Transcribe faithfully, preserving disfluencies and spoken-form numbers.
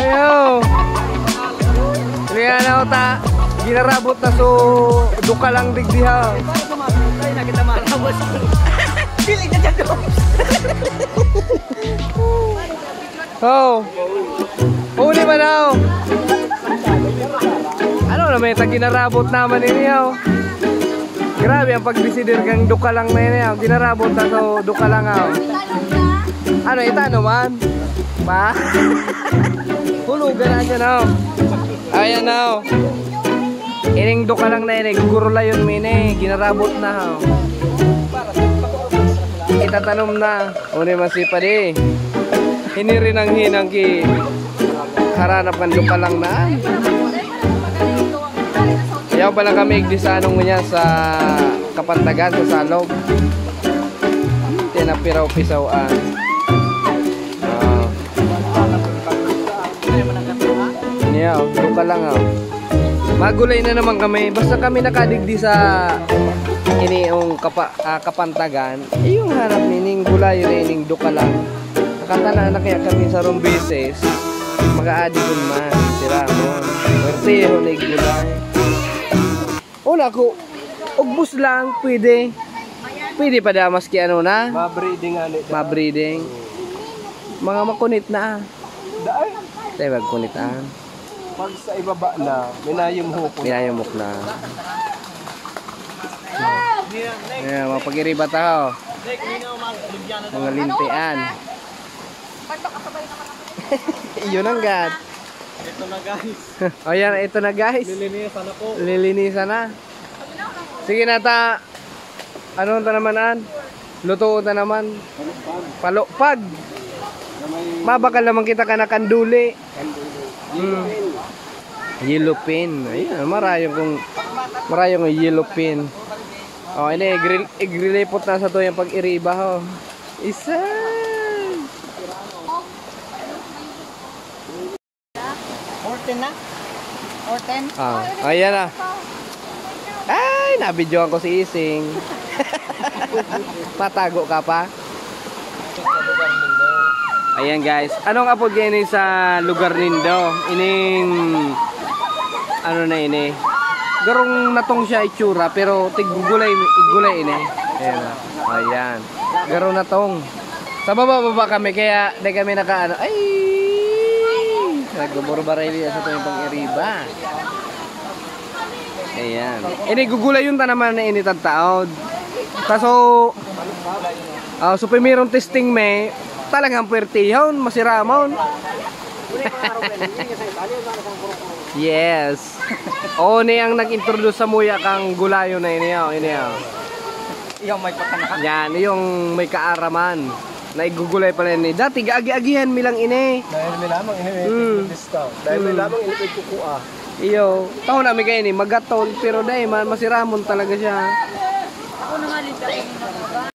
Yo! Riyan na ta. Ginarabot na so duka lang digdi ha. Ay, nakita marabos. Dili ka dyan, oh. Oh. Uli ba daw? Ano na may ginarabot naman ini, oh. Grabe ang pagdesider kang duka lang na ini, oh. Ginarabot na so duka lang, oh. Ano, ita naman? Ba? Hulugan na siya, no? Ayan, no? Ining duka lang na ini, gurulayon mi ini, ginarabot na, oh. Itatanom na. Uni masipad, eh. Hinirinang-hinang ki karanap kan duka lang na. Yaw pala kami igdi sa anong niya, sa Kapantagan, sa Salog. Tinapiraw pisaw, ah. Ah. Niya, oh, duka lang, oh. Magulay na naman kami. Basta kami nakadigdi sa ini yung kapa-, ah, Kapantagan. Eh, yung harap nining gulay na ining duka lang. Nakatana na kaya kami sa rong beses. Mag-aadi kun man, si Ramon. Pertiho na yung gulay. Una ko, ugbos lang, pwede. Pwede pa da, maski ano na. Mabreeding ani da. Mabreeding. Mga makunit na, ah. Daay. Tayo magkunit, ah. Pag sa ibaba na, minayumhok na. Minayumok na. Ayan, mga pag-iriba ta, oh. Mga lintian. Iyo nang gad. Ito na, guys. O yan, ito na, guys. Lilinisan na po. Lilinisan na. Sige na ta. Ano ta naman, an? Lutoon ta naman. Palokpag. Mabakal naman kita ka na kanduli. Hmm. Yellow pin. Ayan, marayong kung, marayong yellow pin. Oh, ini, igri-, igrilipot na sa to yung pag-iriba, ho. Isa. Fourteen na? Fourteen? Ah, ayan na. Ay, nabidyohan ko si Ising. Patago ka pa? Ayan, guys. Anong apod kayo ini sa lugar nindo? Ining, ano na ini? Garong natong siya itsura, pero tigugulay, igulay ini. Ayan. Ayan. Garong natong. Sa baba-baba kami, kaya di kami nakaano. Ay! Nagbuburbaray niya sa tuwing pang-iriba. Ayan. Ini, gugulayon ta naman na ini tagtaod. Kaso, ah, so, primerong testing me, talagang puwertehon, masiramon. Yes. Oh, ni ang nag-introduce sa muya kang gulayo na ini, oh, ini, oh. Iyong may patanga. Yan, yung may kaaraman. Naigugulay pala ini. Dati, gaagi-agihan mi lang ini. Dahil may lamang ini, may Hmm. pista. Dahil may Hmm. lamang ini, may kukua. Iyo, taon namin kayo ini, magatol, pero dahil man, masiramon talaga siya. Ako na nga, Linda, kanina pa ba?